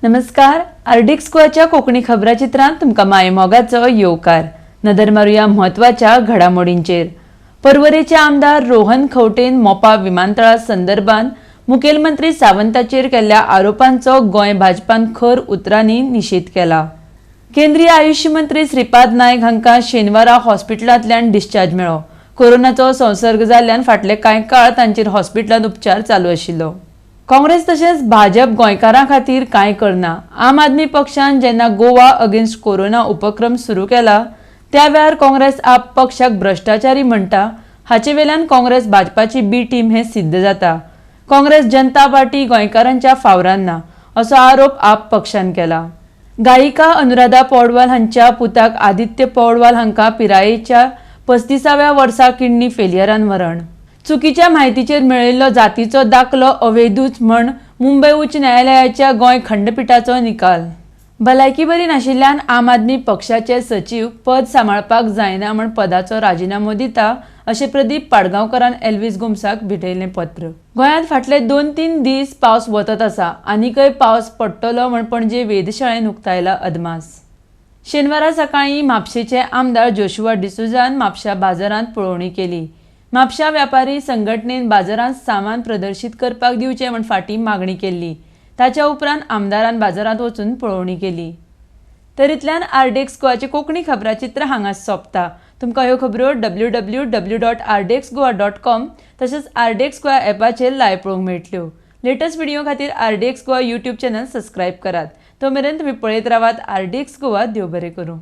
नमस्कार, आरडीएक्स गोवाच्या कोंकणी खबराचित्रांत तुमकां मायमोगाचो येवकार. नदर मारुया म्हत्वाच्या घडामोडींचेर. पर्वरेचे आमदार रोहन खंवटेन मोपा विमानतळा संदर्भात मुखेलमंत्री सावंताचेर केल्ल्या आरोपांचो गोंय भाजपान खर उतरांनी निशेध केला. केंद्रीय आयुश्य मंत्री श्रीपाद नायक हांकां शेनवारा हॉस्पिटलांतल्यान डिस्चार्ज मेळ्ळो. कोरोनाचो संसर्ग जाल्ल्यान फाटले कांय काळ तांचेर हॉस्पिटलांत उपचार चालू आशिल्लो. काँग्रेस तशेंच भाजप गोंयकारां खातीर कांय करना. आम आदमी पक्षान जेन्ना गोवा अगेन्स्ट कोरोना उपक्रम सुरू केला त्या वेळार काँग्रेस आप पक्षाक भ्रश्टाचारी म्हणटा. हाचे वेल्यान काँग्रेस भाजपाची बी टीम हें सिद्ध जाता. काँग्रेस जनता पार्टी गोंयकारांच्या फावरान ना असो आरोप आप पक्षान केला. गायिका अनुराधा पौडवाल हांच्या पुताक आदित्य पौडवाल हांकां पिरायेच्या 35व्या वर्सा किडनी फेलियरान मरण. चुकीच्या म्हायतीचेर मेळयल्लो जातीचो दाखलो अवैधूच म्हण मुंबय उच्च न्यायालयाच्या गोंय खंडपिठाचो निकाल. भलायकी बरी नाशिल्ल्यान आम आदमी पक्षाचे सचीव पद सांबाळपाक जायना म्हण पदाचो राजिनामो दिता अशें प्रदीप पाडगांवकारान एल्वीस गोम्साक भेटयल्लें पत्र. गोंयांत फाटले 2-3 दीस पावस वतत आसा. आनीकय पावस पडटलो म्हण पणजे वेधशाळेन उक्तायला अदमास. शेनवारा सकाळीं म्हापशेचे आमदार जोशुआ डिसोझान म्हापश्या बाजारांत पळोवणी केली. म्हापश्या व्यापारी संघटनेन बाजारांत सामान प्रदर्शीत करपाक दिवचें म्हण फाटीं मागणी केल्ली. ताच्या उपरांत आमदारान बाजारांत वचून पळोवणी केली. तरीतल्यान आरडीएक्स गोवाचे कोंकणी खबराचित्र हांगा सोंपता. तुमकां ह्यो खबऱ्यो www.rdxgoa.com तशेंच आरडीएक्स गोवा एपाचेर लायव्ह पळोवंक मेळटल्यो. लेटस्ट व्हिडिओ खातीर RDX Goa YouTube channel subscribe करात. तो मेरेन तुमी पळयत रावात आरडीएक्स गोवा. देव बरें करूं.